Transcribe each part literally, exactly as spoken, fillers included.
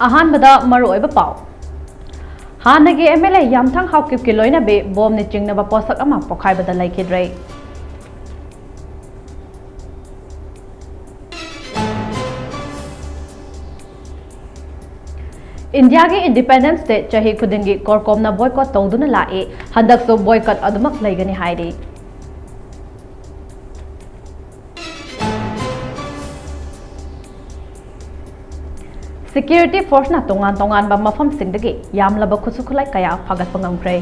ꯑꯍꯥꯟꯕꯗ ꯃꯔꯨꯑꯣꯏꯕ ꯄꯥꯎ꯫ ꯍꯥꯟꯅꯒꯤ M L A ꯌꯥꯝꯊꯪ ꯍꯥꯎꯀꯤꯞꯀꯤ ꯂꯣꯏꯅꯕꯤ ꯕꯣꯝꯅ ꯆꯤꯡꯅꯕ ꯄꯣꯠꯁꯛ ꯑꯃ ꯄꯣꯈꯥꯏꯕꯗ ꯂꯩꯈꯤꯗ꯭ꯔꯦ꯫ ꯏꯟꯗꯤꯌꯥꯒꯤ Independence Day ꯆꯍꯤ ꯈꯨꯗꯤꯡꯒꯤ ꯀꯣꯔꯀꯣꯝꯅ boycott ꯇꯧꯗꯨꯅ ꯂꯥꯛꯏ꯫ ꯍꯟꯗꯛꯁꯨ boycott ꯑꯗꯨꯃꯛ ꯂꯩꯒꯅꯤ ꯍꯥꯏꯔꯤ꯫ Security forceꯅ ꯇꯣꯉꯥꯟ ꯇꯣꯉꯥꯟꯕ ꯃꯐꯝꯁꯤꯡꯗꯒꯤ ꯌꯥꯝꯂꯕ ꯈꯨꯠꯁꯨ ꯈꯨꯠꯂꯥꯏ ꯀꯌꯥ ꯐꯥꯒꯠꯄ ꯉꯝꯈ꯭ꯔꯦ꯫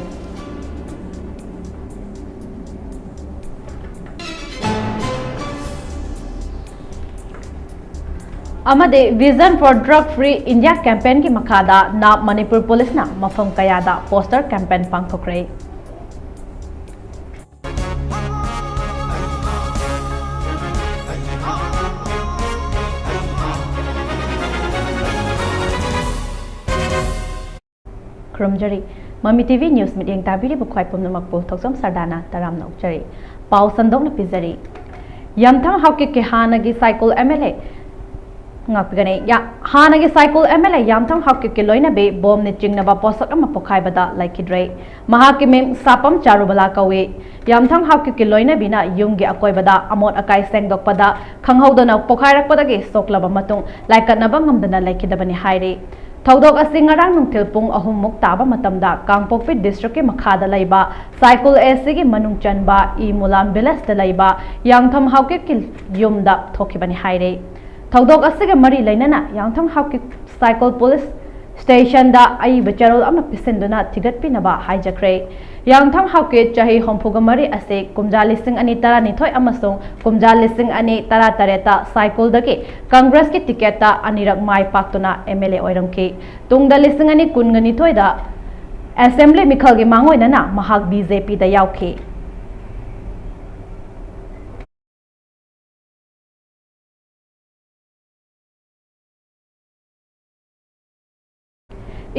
ꯑꯃꯗꯤ Vision for Drug Free India campaignꯒꯤ ꯃꯈꯥꯗ ꯅꯥꯞ ꯃꯅꯤꯄꯨꯔ ꯄꯨꯂꯤꯁꯅ ꯃꯐꯝ ꯀꯌꯥꯗ poster campaign ꯄꯥꯡꯊꯣꯛꯈ꯭ꯔꯦ꯫ ꯈꯨꯔꯨꯝꯖꯔꯤ꯫ ꯃꯃꯤ T V news ꯃꯤꯠꯌꯦꯡ ꯇꯥꯕꯤꯔꯤꯕ ꯈ꯭ꯋꯥꯏ ꯄꯨꯝꯅꯃꯛꯄꯨ ꯊꯣꯛꯆꯣꯝ ꯁꯔꯗꯥꯅ ꯇꯔꯥꯝꯅ ꯑꯣꯛꯆꯔꯤ꯫ ꯄꯥꯎ ꯁꯟꯗꯣꯛꯅ ꯄꯤꯖꯔꯤ꯫ ꯌꯥꯝꯊꯪ ꯍꯥꯎꯀꯤꯞꯀꯤ ꯍꯥꯟꯅꯒꯤ ꯁꯥꯏꯀꯨꯜ M L A ꯉꯥꯛꯄꯤꯒꯅꯤ꯫ ꯌꯥ-, ꯍꯥꯟꯅꯒꯤ ꯁꯥꯏꯀꯨꯜ M L A ꯌꯥꯝꯊꯪ ꯍꯥꯎꯀꯤꯞꯀꯤ ꯂꯣꯏꯅꯕꯤ ꯕꯣꯝꯅ ꯆꯤꯡꯅꯕ ꯄꯣꯠꯁꯛ ꯑꯃ ꯄꯣꯈꯥꯏꯕꯗ ꯂꯩꯈꯤꯗ꯭ꯔꯦ꯫ ꯃꯍꯥꯛꯀꯤ ꯃꯤꯡ ꯁꯥꯄꯝ ꯆꯥꯔꯨꯕꯂꯥ ꯀꯧꯏ꯫ ꯌꯥꯝꯊꯪ ꯍꯥꯎꯀꯤꯞꯀꯤ ꯂꯣꯏꯅꯕꯤꯅ ꯌꯨꯝꯒꯤ ꯑꯀꯣꯏꯕꯗ ꯑꯃꯣꯠ ꯑꯀꯥꯏ ꯁꯦꯡꯗꯣꯛꯄꯗ ꯈꯪꯍꯧꯗꯅ ꯄꯣꯈꯥꯏꯔꯛꯄꯗꯒꯤ ꯁꯣꯛꯂꯕ ꯃꯇꯨꯡ ꯂꯥꯏꯀꯠꯅꯕ ꯉꯝꯗꯅ ꯂꯩꯈꯤꯗꯕꯅꯤ ꯍꯥꯏꯔꯤ꯫ ꯊꯧꯗꯣꯛ ꯑꯁꯤ ꯉꯔꯥꯡ ꯅꯨꯡꯊꯤꯜ ꯄꯨꯡ ꯑꯍꯨꯝ ꯃꯨꯛ ꯇꯥꯕ ꯃꯇꯝꯗ ꯀꯥꯡꯄꯣꯛꯄꯤ districtꯀꯤ ꯃꯈꯥꯗ ꯂꯩꯕ ꯁꯥꯏꯀꯨꯜ A Cꯒꯤ ꯃꯅꯨꯡ ꯆꯟꯕ ꯏ ꯃꯨꯂꯥꯝ villageꯇ ꯂꯩꯕ ꯌꯥꯝꯊꯪ ꯍꯥꯎꯀꯤꯞꯀꯤ ꯌꯨꯝꯗ ꯊꯣꯛꯈꯤꯕꯅꯤ ꯍꯥꯏꯔꯤ꯫ ꯊꯧꯗꯣꯛ ꯑꯁꯤꯒ ꯃꯔꯤ ꯂꯩꯅꯅ ꯌꯥꯝꯊꯪ ꯍꯥꯎꯀꯤꯞ ꯁꯥꯏꯀꯨꯜ police stationꯗ ꯑꯏꯕ ꯆꯦꯔꯣꯜ ꯑꯃ ꯄꯤꯁꯤꯟꯗꯨꯅ ꯊꯤꯒꯠꯄꯤꯅꯕ ꯍꯥꯏꯖꯈ꯭ꯔꯦ꯫ ꯌꯥꯝꯊꯪ ꯍꯥꯎꯀꯤꯞ ꯆꯍꯤ ꯍꯨꯝꯐꯨꯒ ꯃꯔꯤ ꯑꯁꯤ ꯀꯨꯝꯖꯥ ꯂꯤꯁꯤꯡ ꯑꯅꯤ ꯇꯔꯥꯅꯤꯊꯣꯏ ꯑꯃꯁꯨꯡ ꯀꯨꯝꯖꯥ ꯂꯤꯁꯤꯡ ꯑꯅꯤ ꯇꯔꯥꯇꯔꯦꯠꯇ ꯁꯥꯏꯀꯨꯜꯗꯒꯤ Congressꯀꯤ ticketꯇ ꯑꯅꯤꯔꯛ ꯃꯥꯏ ꯄꯥꯛꯇꯨꯅ M L A ꯑꯣꯏꯔꯝꯈꯤ꯫ ꯇꯨꯡꯗ ꯂꯤꯁꯤꯡ ꯑꯅꯤ ꯀꯨꯟꯒ ꯅꯤꯊꯣꯏꯗ Assembly ꯃꯤꯈꯜꯒꯤ ꯃꯥꯡꯑꯣꯏꯅꯅ ꯃꯍꯥꯛ B J Pꯗ ꯌꯥꯎꯈꯤ꯫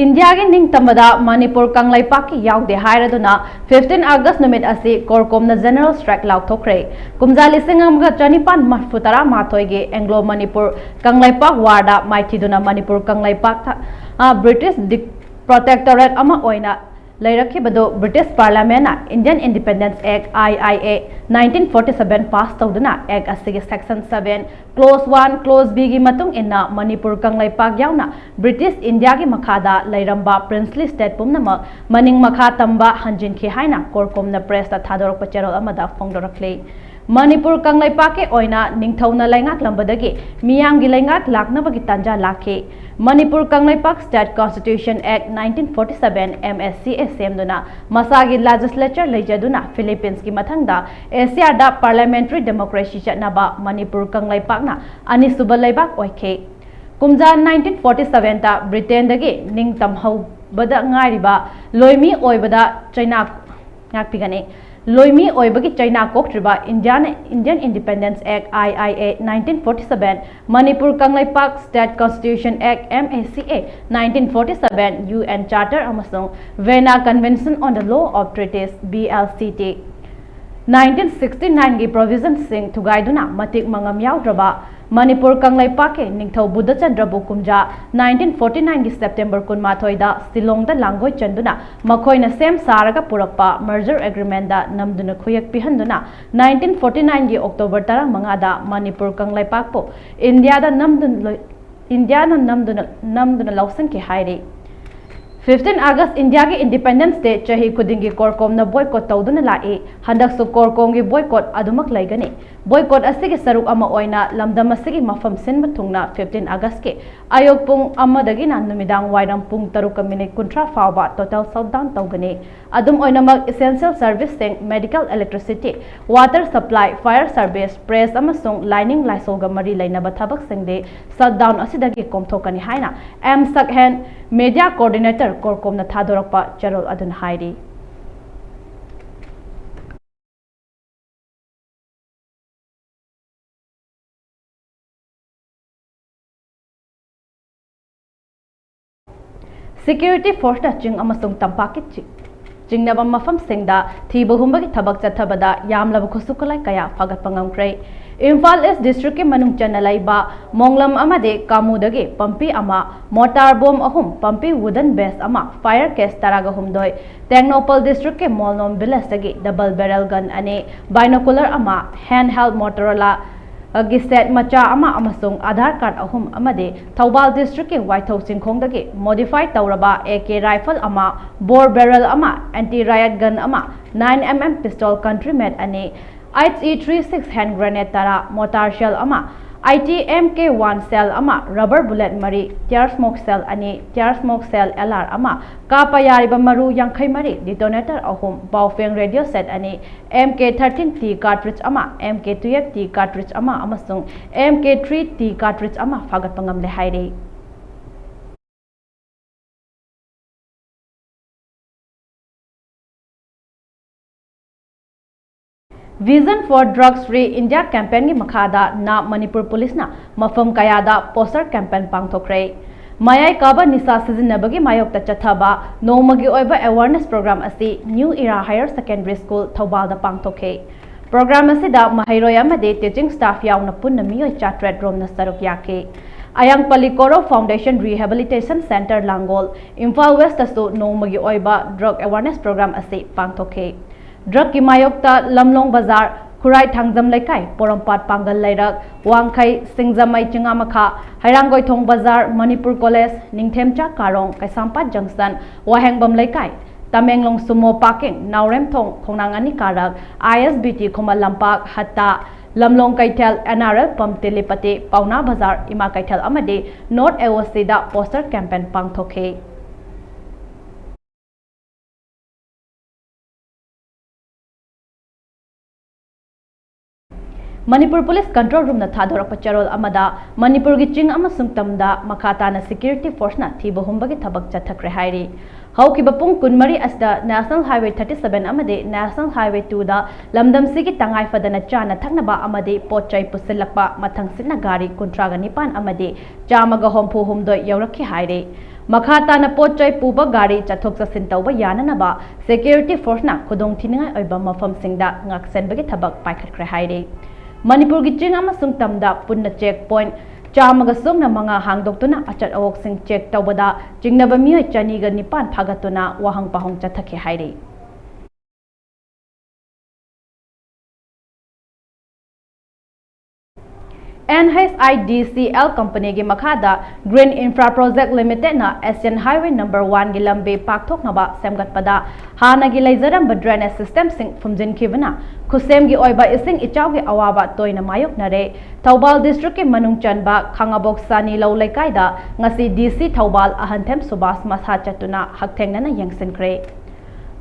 ꯏꯟꯗꯤꯌꯥꯒꯤ ꯅꯤꯡꯇꯝꯕꯗ ꯃꯅꯤꯄꯨꯔ ꯀꯪꯂꯩꯄꯥꯛꯀꯤ ꯌꯥꯎꯗꯦ ꯍꯥꯏꯔꯗꯨꯅ fifteen August ꯅꯨꯃꯤꯠ ꯑꯁꯤ ꯀꯣꯔꯀꯣꯝꯅ general strike ꯂꯥꯎꯊꯣꯛꯈ꯭ꯔꯦ꯫ ꯀꯨꯝꯖꯥ ꯂꯤꯁꯤꯡ ꯑꯃꯒ ꯆꯅꯤꯄꯥꯟ ꯃꯔꯤꯐꯨ ꯇꯔꯥꯃꯥꯊꯣꯏꯒꯤ Anglo Manipur ꯀꯪꯂꯩꯄꯥꯛ warꯗ ꯃꯥꯏꯊꯤꯗꯨꯅ ꯃꯅꯤꯄꯨꯔ ꯀꯪꯂꯩꯄꯥꯛꯇ, ꯑ, British dic-, protectorate ꯑꯃ ꯑꯣꯏꯅ ꯂꯩꯔꯛꯈꯤꯕꯗꯨ British Parliamentꯅ Indian Independence Act, I I A, nineteen forty seven pass ꯇꯧꯗꯨꯅ Act ꯑꯁꯤꯒꯤ section seven, clause one, clause Bꯒꯤ ꯃꯇꯨꯡ ꯏꯟꯅ ꯃꯅꯤꯄꯨꯔ ꯀꯪꯂꯩꯄꯥꯛ ꯌꯥꯎꯅ British Indiaꯒꯤ ꯃꯈꯥꯗ ꯂꯩꯔꯝꯕ princely state ꯄꯨꯝꯅꯃꯛ ꯃꯅꯤꯡ ꯃꯈꯥ ꯇꯝꯕ ꯍꯟꯖꯤꯟꯈꯤ ꯍꯥꯏꯅ ꯀꯣꯔꯀꯣꯝꯅ pressꯇ ꯊꯥꯗꯣꯔꯛꯄ ꯆꯦꯔꯣꯜ ꯑꯃꯗ ꯐꯣꯡꯗꯣꯔꯛꯂꯤ꯫ ꯃꯅꯤꯄꯨꯔ ꯀꯪꯂꯩꯄꯥꯛꯀꯤ ꯑꯣꯏꯅ ꯅꯤꯡꯊꯧꯅ ꯂꯩꯉꯥꯛꯂꯝꯕꯗꯒꯤ ꯃꯤꯌꯥꯝꯒꯤ ꯂꯩꯉꯥꯛ ꯂꯥꯛꯅꯕꯒꯤ ꯇꯥꯟꯖꯥ ꯂꯥꯛꯈꯤ꯫ Manipur Kangleipak State Constitution Act nineteen forty seven, M A C A, ꯁꯦꯝꯗꯨꯅ ꯃꯁꯥꯒꯤ legislature ꯂꯩꯖꯗꯨꯅ Philippines ꯀꯤ ꯃꯊꯪꯗ Asia ꯗ parliamentary democracy ꯆꯠꯅꯕ ꯃꯅꯤꯄꯨꯔ ꯀꯪꯂꯩꯄꯥꯛꯅ ꯑꯅꯤꯁꯨꯕ ꯂꯩꯕꯥꯛ ꯑꯣꯏꯈꯤ꯫ ꯀꯨꯝꯖꯥ nineteen forty seven ꯇ Britain ꯗꯒꯤ ꯅꯤꯡꯇꯝꯍꯧꯕꯗ ꯉꯥꯏꯔꯤꯕ ꯂꯣꯏꯃꯤ ꯑꯣꯏꯕꯗ ꯆꯩꯅꯥ ꯉꯥꯛꯄꯤꯒꯅꯤ꯫ ꯂꯣꯏꯃꯤ ꯑꯣꯏꯕꯒꯤ ꯆꯩꯅꯥ ꯀꯣꯛꯇ꯭ꯔꯤꯕ ꯏꯟꯗꯤꯌꯥꯅ Indian Independence Act, I I A, nineteen forty seven, Manipur Kangleipak State Constitution Act, M A C A, nineteen forty seven, U N Charter ꯑꯃꯁꯨꯡ Vienna Convention on the Law of Treaties, V L C T, nineteen sixty nine ꯒꯤ provision ꯁꯤꯡ ꯊꯨꯒꯥꯏꯗꯨꯅ ꯃꯇꯤꯛ ꯃꯉꯝ ꯌꯥꯎꯗ꯭ꯔꯕ ꯃꯅꯤꯄꯨꯔ ꯀꯪꯂꯩꯄꯥꯛꯀꯤ ꯅꯤꯡꯊꯧ ꯕꯨꯙꯆꯟꯗ꯭ꯔꯕꯨ ꯀꯨꯝꯖꯥ nineteen forty nine ꯒꯤ September ꯀꯨꯟꯃꯥꯊꯣꯏꯗ ꯁꯤꯂꯣꯡꯗ ꯂꯥꯡꯒꯣꯏ ꯆꯟꯗꯨꯅ ꯃꯈꯣꯏꯅ ꯁꯦꯝ ꯁꯥꯔꯒ ꯄꯨꯔꯛꯄ merger agreement ꯗ ꯅꯝꯗꯨꯅ ꯈꯨꯌꯦꯛ ꯄꯤꯍꯟꯗꯨꯅ nineteen forty nine ꯒꯤ October ꯇꯔꯥꯃꯉꯥꯗ ꯃꯅꯤꯄꯨꯔ ꯀꯪꯂꯩꯄꯥꯛꯄꯨ ꯏꯟꯗꯤꯌꯥꯗ ꯅꯝꯗꯨꯅ ꯂꯣꯏ-, ꯏꯟꯗꯤꯌꯥꯅ ꯅꯝꯗꯨꯅ, ꯅꯝꯗꯨꯅ ꯂꯧꯁꯤꯟꯈꯤ ꯍꯥꯏꯔꯤ꯫ Fifteen August ꯏꯟꯗꯤꯌꯥꯒꯤ Independence Day ꯆꯍꯤ ꯈꯨꯗꯤꯡꯒꯤ ꯀꯣꯔꯀꯣꯝꯅ boycott ꯇꯧꯗꯨꯅ ꯂꯥꯛꯏ꯫ ꯍꯟꯗꯛꯁꯨ ꯀꯣꯔꯀꯣꯝꯒꯤ boycott ꯑꯗꯨꯃꯛ ꯂꯩꯒꯅꯤ꯫ Boycott ꯑꯁꯤꯒꯤ ꯁꯔꯨꯛ ꯑꯃ ꯑꯣꯏꯅ ꯂꯝꯗꯝ ꯑꯁꯤꯒꯤ ꯃꯐꯝ ꯁꯤꯟꯕ ꯊꯨꯡꯅ fifteen August ꯀꯤ ꯑꯌꯨꯛ ꯄꯨꯡ ꯑꯃꯗꯒꯤꯅ ꯅꯨꯃꯤꯗꯥꯡ ꯋꯥꯏꯔꯝ ꯄꯨꯡ ꯇꯔꯨꯛꯀ minute ꯀꯨꯟꯊ꯭ꯔꯥ ꯐꯥꯎꯕ total shutdown ꯇꯧꯒꯅꯤ꯫ ꯑꯗꯨꯝ ꯑꯣꯏꯅꯃꯛ, essential service ꯁꯤꯡ, medical, electricity, water supply, fire service, press ꯑꯃꯁꯨꯡ ꯂꯥꯏꯅꯤꯡ ꯂꯥꯏꯁꯣꯜꯒ ꯃꯔꯤ ꯂꯩꯅꯕ ꯊꯕꯛꯁꯤꯡꯗꯤ shutdown ꯑꯁꯤꯗꯒꯤ ꯀꯣꯝꯊꯣꯛꯀꯅꯤ ꯍꯥꯏꯅ M Sakhen, media coordinator, ꯀꯣꯔꯀꯣꯝꯅ ꯊꯥꯗꯣꯔꯛꯄ ꯆꯦꯔꯣꯜ ꯑꯗꯨꯅ ꯍꯥꯏꯔꯤ꯫ Security forceꯅ ꯆꯤꯡ ꯑꯃꯁꯨꯡ ꯇꯝꯄꯥꯛꯀꯤ ꯆꯤ-, ꯆꯤꯡꯅꯕ ꯃꯐꯝꯁꯤꯡꯗ ꯊꯤꯕ ꯍꯨꯝꯕꯒꯤ ꯊꯕꯛ ꯆꯠꯊꯕꯗ ꯌꯥꯝꯂꯕ ꯈꯨꯠꯁꯨ ꯈꯨꯠꯂꯥꯏ ꯀꯌꯥ ꯐꯥꯒꯠꯄ ꯉꯝꯈ꯭ꯔꯦ꯫ ꯏꯝꯐꯥꯜ East districtꯀꯤ ꯃꯅꯨꯡ ꯆꯟꯅ ꯂꯩꯕ ꯃꯣꯡꯂꯝ ꯑꯃꯗꯤ ꯀꯥꯃꯨꯗꯒꯤ ꯄꯝꯄꯤ ꯑꯃ, mortar bomb ꯑꯍꯨꯝ, ꯄꯝꯄꯤ wooden base ꯑꯃ, fire case ꯇꯔꯥꯒ ꯍꯨꯝꯗꯣꯏ, ꯇꯦꯡꯅꯧꯄꯜ districtꯀꯤ ꯃꯣꯜꯅꯣꯝ villageꯇꯒꯤ double barrel gun ꯑꯅꯤ, binocular ꯑꯃ, handheld Motorola ꯒꯤ set ꯃꯆꯥ ꯑꯃ ꯑꯃꯁꯨꯡ Aadhaar card ꯑꯍꯨꯝ ꯑꯃꯗꯤ ꯊꯧꯕꯥꯜ districtꯀꯤ ꯋꯥꯏꯊꯧ ꯆꯤꯡꯈꯣꯡꯗꯒꯤ modify ꯇꯧꯔꯕ AK rifle ꯑꯃ, bore barrel ꯑꯃ, anti riot gun ꯑꯃ, nine MM pistol country made ꯑꯅꯤ, eight E three six hand grenade ꯇꯔꯥ, mortar shell ꯑꯃ, eight MK one shell ꯑꯃ, rubber bullet ꯃꯔꯤ, tear smoke shell ꯑꯅꯤ, tear smoke shell LR ꯑꯃ, ꯀꯥꯞꯄ ꯌꯥꯔꯤꯕ ꯃꯔꯨ ꯌꯥꯡꯈꯩ ꯃꯔꯤ, detonator ꯑꯍꯨꯝ, ꯕꯥꯎꯐꯦꯡ radio set ꯑꯅꯤ, MK thirteen T cartridge ꯑꯃ, MK twelve T cartridge ꯑꯃ ꯑꯃꯁꯨꯡ MK three T cartridge ꯑꯃ ꯐꯥꯒꯠꯄ ꯉꯝꯂꯦ ꯍꯥꯏꯔꯤ꯫ Vision for Drugs Free India campaignꯒꯤ ꯃꯈꯥꯗ ꯅꯥꯞ ꯃꯅꯤꯄꯨꯔ ꯄꯨꯂꯤꯁꯅ ꯃꯐꯝ ꯀꯌꯥꯗ poster campaign ꯄꯥꯡꯊꯣꯛꯈ꯭ꯔꯦ꯫ ꯃꯌꯥꯏ ꯀꯥꯕ ꯅꯤꯁꯥ ꯁꯤꯖꯤꯟꯅꯕꯒꯤ ꯃꯥꯌꯣꯛꯇ ꯆꯠꯊꯕ ꯅꯣꯡꯃꯒꯤ ꯑꯣꯏꯕ awareness program ꯑꯁꯤ New Era Higher Secondary School ꯊꯧꯕꯥꯜꯗ ꯄꯥꯡꯊꯣꯛꯈꯤ꯫ Program ꯑꯁꯤꯗ ꯃꯍꯩꯔꯣꯏ ꯑꯃꯗꯤ teaching staff ꯌꯥꯎꯅ ꯄꯨꯟꯅ ꯃꯤꯑꯣꯏ ꯆꯥꯇ꯭ꯔꯦꯠ ꯔꯣꯝꯅ ꯁꯔꯨꯛ ꯌꯥꯈꯤ꯫ ꯑꯌꯥꯡꯄꯜꯂꯤ ꯀꯣꯔꯧ Foundation Rehabilitation Centre ꯂꯥꯡꯒꯣꯜ, ꯏꯝꯐꯥꯜ Westꯇꯁꯨ ꯅꯣꯡꯃꯒꯤ ꯑꯣꯏꯕ drug awareness program ꯑꯁꯤ ꯄꯥꯡꯊꯣꯛꯈꯤ꯫ Drugꯀꯤ ꯃꯥꯌꯣꯛꯇ ꯂꯝꯂꯣꯡ ꯕꯖꯥꯔ, ꯈꯨꯔꯥꯏ ꯊꯥꯡꯖꯝ ꯂꯩꯀꯥꯏ, ꯄꯣꯔꯣꯝꯄꯥꯠ ꯄꯥꯡꯒꯜ ꯂꯩꯔꯛ, ꯋꯥꯡꯈꯩ, ꯁꯤꯡꯖꯃꯩ ꯆꯤꯉꯥꯃꯈꯥ, ꯍꯩꯔꯥꯡꯒꯣꯏꯊꯣꯡ ꯕꯖꯥꯔ, ꯃꯅꯤꯄꯨꯔ ꯀꯣꯂꯦꯖ, ꯅꯤꯡꯊꯦꯝꯆꯥ ꯀꯥꯔꯣꯡ, ꯀꯩꯁꯥꯝꯄꯥꯠ junction, ꯋꯥꯍꯦꯡꯕꯝ ꯂꯩꯀꯥꯏ, ꯇꯃꯦꯡꯂꯣꯡ ꯁꯨꯃꯣ parking, ꯅꯥꯎꯔꯦꯝꯊꯣꯡ, ꯈꯣꯡꯅꯥꯡ ꯑꯅꯤ ꯀꯥꯔꯛ, ISBT ꯈꯨꯃꯟ ꯂꯝꯄꯥꯛ, ꯍꯠꯇꯥ, ꯂꯝꯂꯣꯡ ꯀꯩꯊꯦꯜ, NRL pump, ꯇꯦꯂꯤꯄꯇꯤ, ꯄꯥꯎꯅꯥ ꯕꯖꯥꯔ, ꯏꯃꯥ ꯀꯩꯊꯦꯜ ꯑꯃꯗꯤ North AOCꯗ poster campaign ꯄꯥꯡꯊꯣꯛꯈꯤ꯫ ꯃꯅꯤꯄꯨꯔ ꯄꯨꯂꯤꯁ control roomꯅ ꯊꯥꯗꯣꯔꯛꯄ ꯆꯦꯔꯣꯜ ꯑꯃꯗ ꯃꯅꯤꯄꯨꯔꯒꯤ ꯆꯤꯡ ꯑꯃꯁꯨꯡ ꯇꯝꯗ ꯃꯈꯥ ꯇꯥꯅ security forceꯅ ꯊꯤꯕ ꯍꯨꯝꯕꯒꯤ ꯊꯕꯛ ꯆꯠꯊꯈ꯭ꯔꯦ ꯍꯥꯏꯔꯤ꯫ ꯍꯧꯈꯤꯕ ꯄꯨꯡ ꯀꯨꯟꯃꯔꯤ ꯑꯁꯤꯗ National Highway thirty seven ꯑꯃꯗꯤ National Highway twoꯗ ꯂꯝꯗꯝꯁꯤꯒꯤ ꯇꯉꯥꯏ ꯐꯗꯅ ꯆꯥꯅ ꯊꯛꯅꯕ ꯑꯃꯗꯤ ꯄꯣꯠ ꯆꯩ ꯄꯨꯁꯤꯜꯂꯛꯄ ꯃꯊꯪꯁꯤꯠꯅ ꯒꯥꯔꯤ ꯀꯨꯟꯊ꯭ꯔꯥꯒ ꯅꯤꯄꯥꯟ ꯑꯃꯗꯤ ꯆꯥꯝꯃꯒ ꯍꯨꯝꯐꯨ ꯍꯨꯝꯗꯣꯏ ꯌꯧꯔꯛꯈꯤ ꯍꯥꯏꯔꯤ꯫ ꯃꯈꯥ ꯇꯥꯅ ꯄꯣꯠ ꯆꯩ ꯄꯨꯕ ꯒꯥꯔꯤ ꯆꯠꯊꯣꯛ ꯆꯠꯁꯤꯟ ꯇꯧꯕ ꯌꯥꯅꯅꯕ security forceꯅ ꯈꯨꯗꯣꯡꯊꯤꯅꯤꯡꯉꯥꯏ ꯑꯣꯏꯕ ꯃꯐꯝꯁꯤꯡꯗ ꯉꯥꯛꯁꯦꯟꯕꯒꯤ ꯊꯕꯛ ꯄꯥꯏꯈꯠꯈ꯭ꯔꯦ ꯍꯥꯏꯔꯤ꯫ ꯃꯅꯤꯄꯨꯔꯒꯤ ꯆꯤꯡ ꯑꯃꯁꯨꯡ ꯇꯝꯗ ꯄꯨꯟꯅ check point ꯆꯥꯝꯃꯒ ꯁꯨꯞꯅ ꯃꯉꯥ ꯍꯥꯡꯗꯣꯛꯇꯨꯅ ꯑꯆꯠ ꯑꯋꯣꯛꯁꯤꯡ check ꯇꯧꯕꯗ ꯆꯤꯡꯅꯕ ꯃꯤꯑꯣꯏ ꯆꯅꯤꯒ ꯅꯤꯄꯥꯟ ꯐꯥꯒꯠꯇꯨꯅ ꯋꯥꯍꯪ ꯄꯥꯎꯍꯪ ꯆꯠꯊꯈꯤ ꯍꯥꯏꯔꯤ꯫ NHIDCL companyꯒꯤ ꯃꯈꯥꯗ Green Infra Project Limitedꯅ Asian Highway number oneꯒꯤ ꯂꯝꯕꯤ ꯄꯥꯛꯊꯣꯛꯅꯕ ꯁꯦꯝꯒꯠꯄꯗ ꯍꯥꯟꯅꯒꯤ ꯂꯩꯖꯔꯝꯕ drainage systemꯁꯤꯡ ꯐꯨꯝꯖꯤꯟꯈꯤꯕꯅ ꯈꯨꯠꯁꯦꯝꯒꯤ ꯑꯣꯏꯕ ꯏꯁꯤꯡ ꯏꯆꯥꯎꯒꯤ ꯑꯋꯥꯕ ꯇꯣꯏꯅ ꯃꯥꯌꯣꯛꯅꯔꯦ꯫ ꯊꯧꯕꯥꯜ districtꯀꯤ ꯃꯅꯨꯡ ꯆꯟꯕ ꯈꯥꯉꯕꯣꯛ ꯁꯥꯅꯤꯂꯧ ꯂꯩꯀꯥꯏꯗ ꯉꯁꯤ DC ꯊꯧꯕꯥꯜ ꯑꯍꯟꯊꯦꯝ ꯁꯨꯕꯥꯁ ꯃꯁꯥ ꯆꯠꯇꯨꯅ ꯍꯛꯊꯦꯡꯅꯅ ꯌꯦꯡꯁꯤꯟꯈ꯭ꯔꯦ꯫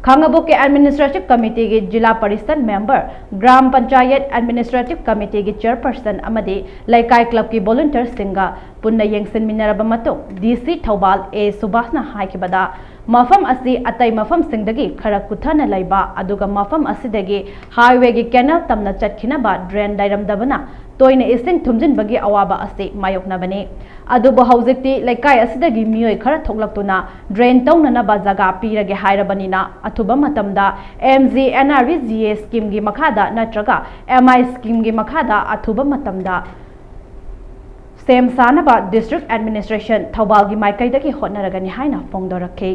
ꯈꯥꯉꯕꯣꯛꯀꯤ administrative committeeꯒꯤ ꯖꯤꯂꯥ ꯄꯔꯤꯁꯗ member, gram panchayat administrative committeeꯒꯤ chairperson ꯑꯃꯗꯤ ꯂꯩꯀꯥꯏ clubꯀꯤ volunteerꯁꯤꯡꯒ ꯄꯨꯟꯅ ꯌꯦꯡꯁꯤꯟꯃꯤꯟꯅꯔꯕ ꯃꯇꯨꯡ DC ꯊꯧꯕꯥꯜ A ꯁꯨꯕꯥꯁꯅ ꯍꯥꯏꯈꯤꯕꯗ, ꯃꯐꯝ ꯑꯁꯤ ꯑꯇꯩ ꯃꯐꯝꯁꯤꯡꯗꯒꯤ ꯈꯔ ꯀꯨꯊꯅ ꯂꯩꯕ, ꯑꯗꯨꯒ ꯃꯐꯝ ꯑꯁꯤꯗꯒꯤ highwayꯒꯤ canal ꯇꯝꯅ ꯆꯠꯈꯤꯅꯕ drain ꯂꯩꯔꯝꯗꯕꯅ ꯇꯣꯏꯅ ꯏꯁꯤꯡ ꯊꯨꯝꯖꯤꯟꯕꯒꯤ ꯑꯋꯥꯕ ꯑꯁꯤ ꯃꯥꯌꯣꯛꯅꯕꯅꯤ꯫ ꯑꯗꯨꯕꯨ ꯍꯧꯖꯤꯛꯇꯤ ꯂꯩꯀꯥꯏ ꯑꯁꯤꯗꯒꯤ ꯃꯤꯑꯣꯏ ꯈꯔ ꯊꯣꯛꯂꯛꯇꯨꯅ drain ꯇꯧꯅꯅꯕ ꯖꯒꯥ ꯄꯤꯔꯒꯦ ꯍꯥꯏꯔꯕꯅꯤꯅ, ꯑꯊꯨꯕ ꯃꯇꯝꯗ MGNREGA schemeꯒꯤ ꯃꯈꯥꯗ ꯅꯠꯇ꯭ꯔꯒ MI schemeꯒꯤ ꯃꯈꯥꯗ ꯑꯊꯨꯕ ꯃꯇꯝꯗ ꯁꯦꯝ ꯁꯥꯅꯕ district administration ꯊꯧꯕꯥꯜꯒꯤ ꯃꯥꯏꯀꯩꯗꯒꯤ ꯍꯣꯠꯅꯔꯒꯅꯤ ꯍꯥꯏꯅ ꯐꯣꯡꯗꯣꯔꯛꯈꯤ꯫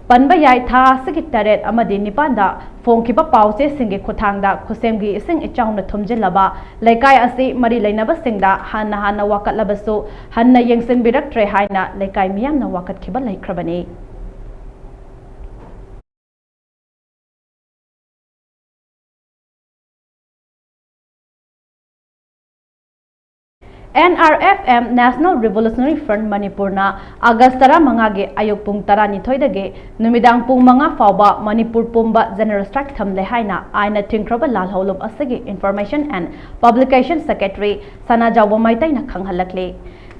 ꯄꯟꯕ ꯌꯥꯏ, ꯊꯥ ꯑꯁꯤꯒꯤ ꯇꯔꯦꯠ ꯑꯃꯗꯤ ꯅꯤꯄꯥꯟꯗ ꯐꯣꯡꯈꯤꯕ ꯄꯥꯎꯆꯦꯁꯤꯡꯒꯤ ꯈꯨꯠꯊꯥꯡꯗ ꯈꯨꯠꯁꯦꯝꯒꯤ ꯏꯁꯤꯡ ꯏꯆꯥꯎꯅ ꯊꯨꯝꯖꯤꯜꯂꯕ ꯂꯩꯀꯥꯏ ꯑꯁꯤ ꯃꯔꯤ ꯂꯩꯅꯕꯁꯤꯡꯗ ꯍꯥꯟꯅ ꯍꯥꯟꯅ ꯋꯥꯀꯠꯂꯕꯁꯨ ꯍꯟꯅ ꯌꯦꯡꯁꯤꯟꯕꯤꯔꯛꯇ꯭ꯔꯦ ꯍꯥꯏꯅ ꯂꯩꯀꯥꯏ ꯃꯤꯌꯥꯝꯅ ꯋꯥꯀꯠꯈꯤꯕ ꯂꯩꯈ꯭ꯔꯕꯅꯤ꯫ NRFM, National Revolutionary Front ꯃꯅꯤꯄꯨꯔꯅ ꯑꯥꯒꯁ ꯇꯔꯥꯃꯉꯥꯒꯤ ꯑꯌꯨꯛ ꯄꯨꯡ ꯇꯔꯥꯅꯤꯊꯣꯏꯗꯒꯤ ꯅꯨꯃꯤꯗꯥꯡ ꯄꯨꯡ ꯃꯉꯥ ꯐꯥꯎꯕ ꯃꯅꯤꯄꯨꯔ ꯄꯨꯝꯕ general strike ꯊꯝꯂꯦ ꯍꯥꯏꯅ ꯑꯥꯏꯟꯅ ꯊꯤꯡꯈ꯭ꯔꯕ ꯂꯥꯜꯍꯧꯂꯨꯞ ꯑꯁꯤꯒꯤ Information and Publication Secretary Sanajaoba ꯃꯩꯇꯩꯅ ꯈꯪꯍꯜꯂꯛꯂꯤ꯫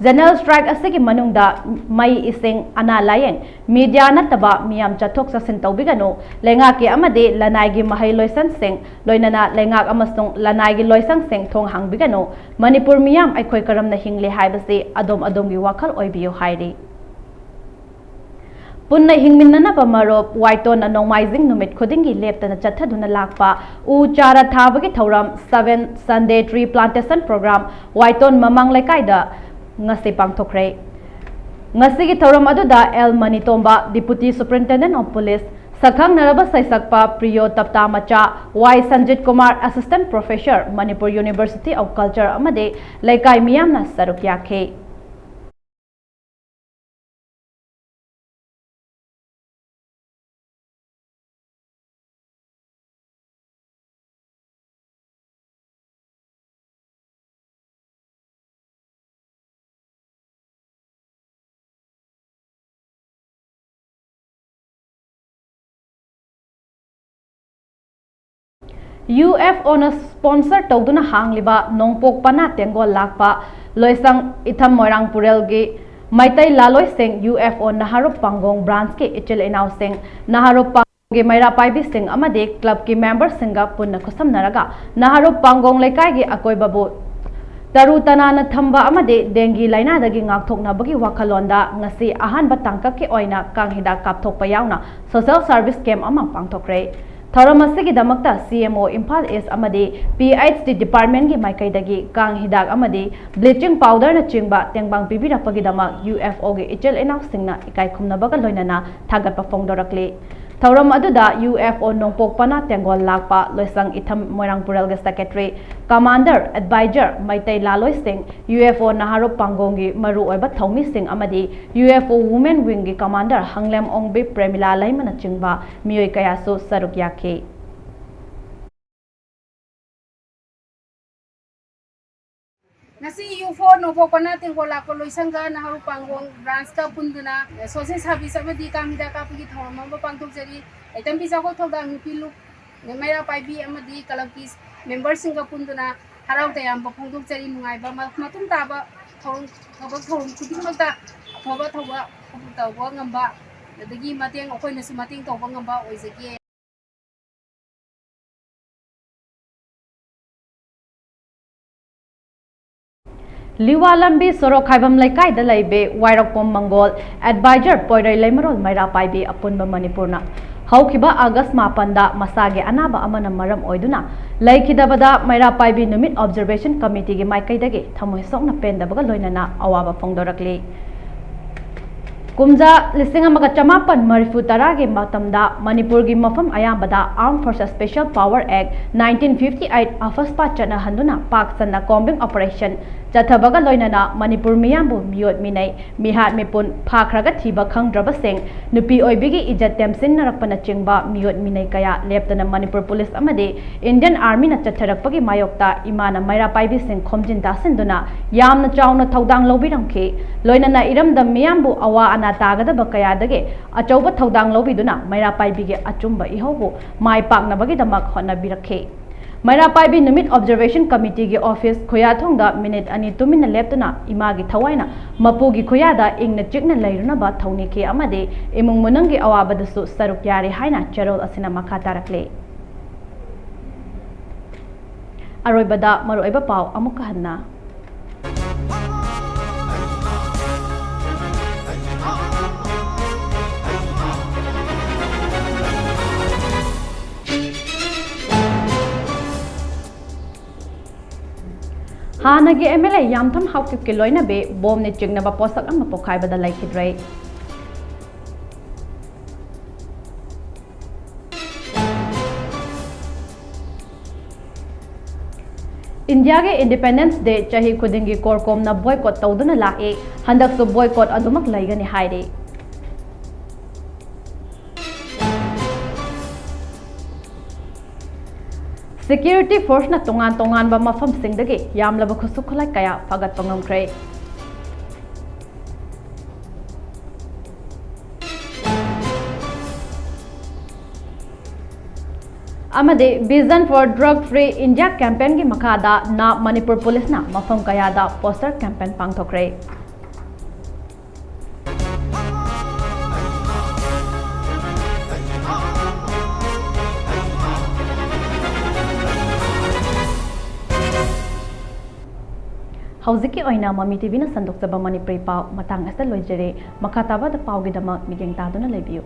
General strike ꯑꯁꯤꯒꯤ ꯃꯅꯨꯡꯗ ꯃꯩ, ꯏꯁꯤꯡ, ꯑꯅꯥ ꯂꯥꯌꯦꯡ, media ꯅꯠꯇꯕ ꯃꯤꯌꯥꯝ ꯆꯠꯊꯣꯛ ꯆꯠꯁꯤꯟ ꯇꯧꯕꯤꯒꯅꯨ, ꯂꯩꯉꯥꯛꯀꯤ ꯑꯃꯗꯤ ꯂꯅꯥꯏꯒꯤ ꯃꯍꯩ ꯂꯣꯏꯁꯪꯁꯤꯡ, ꯂꯣꯏꯅꯅ ꯂꯩꯉꯥꯛ ꯑꯃꯁꯨꯡ ꯂꯅꯥꯏꯒꯤ ꯂꯣꯏꯁꯪꯁꯤꯡ ꯊꯣꯡ ꯍꯥꯡꯕꯤꯒꯅꯨ, ꯃꯅꯤꯄꯨꯔ ꯃꯤꯌꯥꯝ ꯑꯩꯈꯣꯏ ꯀꯔꯝꯅ ꯍꯤꯡꯂꯤ ꯍꯥꯏꯕꯁꯤ ꯑꯗꯣꯝ ꯑꯗꯣꯝꯒꯤ ꯋꯥꯈꯜ ꯑꯣꯏꯕꯤꯌꯨ ꯍꯥꯏꯔꯤ꯫ ꯄꯨꯟꯅ ꯍꯤꯡꯃꯤꯟꯅꯅꯕ ꯃꯔꯨꯞ ꯋꯥꯏꯇꯣꯟꯅ ꯅꯣꯡꯃꯥꯏꯖꯤꯡ ꯅꯨꯃꯤꯠ ꯈꯨꯗꯤꯡꯒꯤ ꯂꯦꯞꯇꯅ ꯆꯠꯊꯗꯨꯅ ꯂꯥꯛꯄ ꯎ ꯆꯥꯔꯥ ꯊꯥꯕꯒꯤ ꯊꯧꯔꯝ Seven Sunday Tree Plantation Program ꯋꯥꯏꯇꯣꯟ ꯃꯃꯥꯡ ꯂꯩꯀꯥꯏꯗ ꯉꯁꯤ ꯄꯥꯡꯊꯣꯛꯈ꯭ꯔꯦ꯫ ꯉꯁꯤꯒꯤ ꯊꯧꯔꯝ ꯑꯗꯨꯗ L Manitomba, Deputy Superintendent of Police, ꯁꯛꯈꯪꯅꯔꯕ ꯁꯩꯁꯛꯄ ꯄ꯭ꯔꯤꯌꯣ ꯇꯞꯇꯥ ꯃꯆꯥ, ꯋꯥꯏ Sanjit Kumar, Assistant Professor, Manipur University of Culture, ꯑꯃꯗꯤ ꯂꯩꯀꯥꯏ ꯃꯤꯌꯥꯝꯅ ꯁꯔꯨꯛ ꯌꯥꯈꯤ꯫ UFOꯅ sponsor ꯇꯧꯗꯨꯅ ꯍꯥꯡꯂꯤꯕ ꯅꯣꯡꯄꯣꯛ ꯄꯅꯥ ꯇꯦꯡꯒꯣꯜ ꯂꯥꯛꯄ ꯂꯣꯏꯁꯪ ꯏꯊꯝ ꯃꯣꯏꯔꯥꯡ ꯄꯨꯔꯦꯜꯒꯤ ꯃꯩꯇꯩ ꯂꯥꯂꯣꯏꯁꯤꯡ UFO ꯅꯍꯥꯔꯣꯞ ꯄꯥꯡꯒꯣꯡ branchꯀꯤ ꯏꯆꯤꯜ ꯏꯅꯥꯎꯁꯤꯡ, ꯅꯍꯥꯔꯣꯞ ꯄꯥꯡꯒꯣꯡꯒꯤ ꯃꯩꯔꯥ ꯄꯥꯏꯕꯤꯁꯤꯡ ꯑꯃꯗꯤ clubꯀꯤ memberꯁꯤꯡꯒ ꯄꯨꯟꯅ ꯈꯨꯠꯁꯝꯅꯔꯒ ꯅꯍꯥꯔꯣꯞ ꯄꯥꯡꯒꯣꯡ ꯂꯩꯀꯥꯏꯒꯤ ꯑꯀꯣꯏꯕꯕꯨ ꯇꯔꯨ ꯇꯅꯥꯟꯅ ꯊꯝꯕ ꯑꯃꯗꯤ dengue ꯂꯥꯏꯅꯥꯗꯒꯤ ꯉꯥꯛꯊꯣꯛꯅꯕꯒꯤ ꯋꯥꯈꯜꯂꯣꯟꯗ ꯉꯁꯤ ꯑꯍꯥꯟꯕ ꯇꯥꯡꯀꯛꯀꯤ ꯑꯣꯏꯅ ꯀꯥꯡ ꯍꯤꯗꯥꯛ ꯀꯥꯞꯊꯣꯛꯄ ꯌꯥꯎꯅ social service camp ꯑꯃ ꯄꯥꯡꯊꯣꯛꯈ꯭ꯔꯦ꯫ ꯊꯧꯔꯝ ꯑꯁꯤꯒꯤꯗꯃꯛꯇ CMO ꯏꯝꯐꯥꯜ ꯏꯁ ꯑꯃꯗꯤ PHD departmentꯀꯤ ꯃꯥꯏꯀꯩꯗꯒꯤ ꯀꯥꯡ ꯍꯤꯗꯥꯛ ꯑꯃꯗꯤ bleaching powderꯅꯆꯤꯡꯕ ꯇꯦꯡꯕꯥꯡ ꯄꯤꯕꯤꯔꯛꯄꯒꯤꯗꯃꯛ UFOꯒꯤ ꯏꯆꯤꯜ ꯏꯅꯥꯎꯁꯤꯡꯅ ꯏꯀꯥꯏ ꯈꯨꯝꯅꯕꯒ ꯂꯣꯏꯅꯅ ꯊꯥꯒꯠꯄ ꯐꯣꯡꯗꯣꯔꯛꯂꯤ꯫ ꯊꯧꯔꯝ ꯑꯗꯨꯗ UFO ꯅꯣꯡꯄꯣꯛ ꯄꯅꯥ ꯇꯦꯡꯒꯣꯜ ꯂꯥꯛꯄ ꯂꯣꯏꯁꯪ ꯏꯊꯝ ꯃꯣꯏꯔꯥꯡ ꯄꯨꯔꯦꯜꯒꯤ secretary, commander, advisor, Meitei ꯂꯥꯂꯣꯏꯁꯤꯡ, UFO ꯅꯍꯥꯔꯣꯞ ꯄꯥꯡꯒꯣꯡꯒꯤ ꯃꯔꯨꯑꯣꯏꯕ ꯊꯧꯃꯤꯁꯤꯡ ꯑꯃꯗꯤ UFO Women Wingꯒꯤ commander ꯍꯪꯂꯦꯝ ꯑꯣꯡꯕꯤ ꯄ꯭ꯔꯦꯃꯤꯂꯥ ꯂꯩꯃꯅꯆꯤꯡꯕ ꯃꯤꯑꯣꯏ ꯀꯌꯥꯁꯨ ꯁꯔꯨꯛ ꯌꯥꯈꯤ꯫ ꯉꯁꯤ UFO ꯅꯣꯡꯄꯣꯛ ꯄꯅꯥ ꯇꯦꯡꯒꯣꯜ ꯂꯥꯛꯄ ꯂꯣꯏꯁꯪꯒ ꯅꯍꯥꯔꯣꯜ ꯄꯥꯡꯒꯣꯡ branchꯀ ꯄꯨꯟꯗꯨꯅ social service ꯑꯃꯗꯤ ꯀꯥꯡ ꯍꯤꯗꯥꯛ ꯀꯥꯞꯄꯒꯤ ꯊꯧꯔꯝ ꯑꯃ ꯄꯥꯡꯊꯣꯛꯆꯔꯤ꯫ ꯂꯩꯇꯝꯕꯤ ꯆꯥꯎꯈꯠ ꯊꯧꯗꯥꯡ ꯅꯨꯄꯤ ꯂꯨꯞ ꯃꯩꯔꯥ ꯄꯥꯏꯕꯤ ꯑꯃꯗꯤ clubꯀꯤ memberꯁꯤꯡꯒ ꯄꯨꯟꯗꯨꯅ ꯍꯔꯥꯎ ꯇꯌꯥꯝꯕ ꯐꯣꯡꯗꯣꯛꯆꯔꯤ꯫ ꯅꯨꯡꯉꯥꯏꯕ ꯃ-, ꯃꯇꯨꯡ ꯇꯥꯕ ꯊꯧꯔꯝ, ꯊꯕꯛ ꯊꯧꯔꯝ ꯈꯨꯗꯤꯡꯃꯛꯇ ꯑꯐꯕ ꯊꯧꯕ ꯇꯧꯕ ꯉꯝꯕ, ꯑꯗꯒꯤ ꯃꯇꯦꯡ, ꯑꯩꯈꯣꯏꯅꯁꯨ ꯃꯇꯦꯡ ꯇꯧꯕ ꯉꯝꯕ ꯑꯣꯏꯖꯒꯦ꯫ ꯂꯤꯋꯥ ꯂꯝꯕꯤ ꯁꯣꯔꯣꯛ ꯈꯥꯏꯕꯝ ꯂꯩꯀꯥꯏꯗ ꯂꯩꯕꯤ ꯋꯥꯏꯔꯣꯛꯄꯝ ꯃꯪꯒꯣꯜ, ꯑꯦꯗꯚꯥꯏꯖꯔ ꯄꯣꯏꯔꯩ ꯂꯩꯃꯔꯣꯜ ꯃꯩꯔꯥ ꯄꯥꯏꯕꯤ ꯑꯄꯨꯟꯕ ꯃꯅꯤꯄꯨꯔꯅ ꯍꯧꯈꯤꯕ ꯑꯥꯒꯁ ꯃꯥꯄꯟꯗ ꯃꯁꯥꯒꯤ ꯑꯅꯥꯕ ꯑꯃꯅ ꯃꯔꯝ ꯑꯣꯏꯗꯨꯅ ꯂꯩꯈꯤꯗꯕꯗ ꯃꯩꯔꯥ ꯄꯥꯏꯕꯤ ꯅꯨꯃꯤꯠ ꯑꯣꯕꯖꯔꯕꯦꯁꯟ ꯀꯃꯤꯇꯤꯒꯤ ꯃꯥꯏꯀꯩꯗꯒꯤ ꯊꯃꯣꯏ ꯁꯣꯛꯅ ꯄꯦꯟꯗꯕꯒ ꯂꯣꯏꯅꯅ ꯑꯋꯥꯕ ꯐꯣꯡꯗꯣꯔꯛꯂꯤ꯫ ꯀꯨꯝꯖꯥ ꯂꯤꯁꯤꯡ ꯑꯃꯒ ꯆꯃꯥꯄꯟ ꯃꯔꯤꯐꯨ ꯇꯔꯥꯒꯤ ꯃꯇꯝꯗ ꯃꯅꯤꯄꯨꯔꯒꯤ ꯃꯐꯝ ꯑꯌꯥꯝꯕꯗ Armed Forces Special Power Act nineteen fifty eight, ꯑꯐꯁꯄꯥ ꯆꯠꯅꯍꯟꯗꯨꯅ ꯄꯥꯛ ꯁꯟꯅ combing operation ꯆꯠꯊꯕꯒ ꯂꯣꯏꯅꯅ ꯃꯅꯤꯄꯨꯔ ꯃꯤꯌꯥꯝꯕꯨ ꯃꯤꯑꯣꯠ ꯃꯤꯅꯩ, ꯃꯤꯍꯥꯠ ꯃꯤꯄꯨꯟ, ꯐꯥꯈ꯭ꯔꯒ ꯊꯤꯕ ꯈꯪꯗ꯭ꯔꯕꯁꯤꯡ, ꯅꯨꯄꯤ ꯑꯣꯏꯕꯤꯒꯤ ꯏꯖꯠ ꯇꯦꯝꯁꯤꯟꯅꯔꯛꯄꯅꯆꯤꯡꯕ ꯃꯤꯑꯣꯠ ꯃꯤꯅꯩ ꯀꯌꯥ ꯂꯦꯞꯇꯅ ꯃꯅꯤꯄꯨꯔ ꯄꯨꯂꯤꯁ ꯑꯃꯗꯤ Indian Armyꯅ ꯆꯠꯊꯔꯛꯄꯒꯤ ꯃꯥꯌꯣꯛꯇ ꯏꯃꯥꯅ ꯃꯩꯔꯥ ꯄꯥꯏꯕꯤꯁꯤꯡ ꯈꯣꯝꯖꯤꯟ ꯇꯥꯁꯤꯟꯗꯨꯅ ꯌꯥꯝꯅ ꯆꯥꯎꯅ ꯊꯧꯗꯥꯡ ꯂꯧꯕꯤꯔꯝꯈꯤ꯫ ꯂꯣꯏꯅꯅ ꯏꯔꯝꯗꯝ ꯃꯤꯌꯥꯝꯕꯨ ꯑꯋꯥ ꯑꯅꯥ ꯇꯥꯒꯗꯕ ꯀꯌꯥꯗꯒꯤ ꯑꯆꯧꯕ ꯊꯧꯗꯥꯡ ꯂꯧꯕꯤꯗꯨꯅ ꯃꯩꯔꯥ ꯄꯥꯏꯕꯤꯒꯤ ꯑꯆꯨꯝꯕ ꯏꯍꯧꯕꯨ ꯃꯥꯏ ꯄꯥꯛꯅꯕꯒꯤꯗꯃꯛ ꯍꯣꯠꯅꯕꯤꯔꯛꯈꯤ꯫ ꯃꯩꯔꯥ ꯄꯥꯏꯕꯤ ꯅꯨꯃꯤꯠ ꯑꯣꯕꯖꯔꯕꯦꯁꯟ ꯀꯃꯤꯇꯤꯒꯤ ꯑꯣꯐꯤꯁ ꯈꯨꯌꯥꯊꯣꯡꯗ ꯃꯤꯅꯤꯠ ꯑꯅꯤ ꯇꯨꯃꯤꯟꯅ ꯂꯦꯞꯇꯨꯅ ꯏꯃꯥꯒꯤ ꯊꯋꯥꯏꯅ ꯃꯄꯨꯒꯤ ꯈꯨꯌꯥꯗ ꯏꯪꯅ ꯆꯤꯛꯅ ꯂꯩꯔꯨꯅꯕ ꯊꯧꯅꯤꯈꯤ ꯑꯃꯗꯤ ꯏꯃꯨꯡ ꯃꯅꯨꯡꯒꯤ ꯑꯋꯥꯕꯗꯁꯨ ꯁꯔꯨꯛ ꯌꯥꯔꯤ ꯍꯥꯏꯅ ꯆꯦꯔꯣꯜ ꯑꯁꯤꯅ ꯃꯈꯥ ꯇꯥꯔꯛꯂꯤ꯫ ꯑꯔꯣꯏꯕꯗ ꯃꯔꯨꯑꯣꯏꯕ ꯄꯥꯎ ꯑꯃꯨꯛꯀ ꯍꯟꯅ꯫ ꯍꯥꯟꯅꯒꯤ MLA ꯌꯥꯝꯊꯝ ꯍꯥꯎꯀꯤꯞꯀꯤ ꯂꯣꯏꯅꯕꯤ ꯕꯣꯝꯅ ꯆꯤꯡꯅꯕ ꯄꯣꯠꯁꯛ ꯑꯃ ꯄꯣꯈꯥꯏꯕꯗ ꯂꯩꯈꯤꯗ꯭ꯔꯦ꯫ ꯏꯟꯗꯤꯌꯥꯒꯤ Independence Day ꯆꯍꯤ ꯈꯨꯗꯤꯡꯒꯤ ꯀꯣꯔꯀꯣꯝꯅ boycott ꯇꯧꯗꯨꯅ ꯂꯥꯛꯏ, ꯍꯟꯗꯛꯁꯨ boycott ꯑꯗꯨꯃꯛ ꯂꯩꯒꯅꯤ ꯍꯥꯏꯔꯤ꯫ Security forceꯅ ꯇꯣꯉꯥꯟ ꯇꯣꯉꯥꯟꯕ ꯃꯐꯝꯁꯤꯡꯗꯒꯤ ꯌꯥꯝꯂꯕ ꯈꯨꯠꯁꯨ ꯈꯨꯠꯂꯥꯏ ꯀꯌꯥ ꯐꯥꯒꯠꯄ ꯉꯝꯈ꯭ꯔꯦ꯫ ꯑꯃꯗꯤ Vision for Drug Free India campaignꯒꯤ ꯃꯈꯥꯗ ꯅꯥꯞ ꯃꯅꯤꯄꯨꯔ ꯄꯨꯂꯤꯁꯅ ꯃꯐꯝ ꯀꯌꯥꯗ poster campaign ꯄꯥꯡꯊꯣꯛꯈ꯭ꯔꯦ꯫ ꯍꯧꯖꯤꯛꯀꯤ ꯑꯣꯏꯅ ꯃꯃꯤ ꯇꯤꯚꯤꯅ ꯁꯟꯗꯣꯛꯆꯕ ꯃꯅꯤꯄꯨꯔꯤ ꯄꯥꯎ ꯃꯇꯥꯡ ꯑꯁꯤꯗ ꯂꯣꯏꯖꯔꯦ꯫ ꯃꯈꯥ ꯇꯥꯕꯗ ꯄꯥꯎꯒꯤꯗꯃꯛ ꯃꯤꯠꯌꯦꯡ ꯇꯥꯗꯨꯅ ꯂꯩꯕꯤꯌꯨ꯫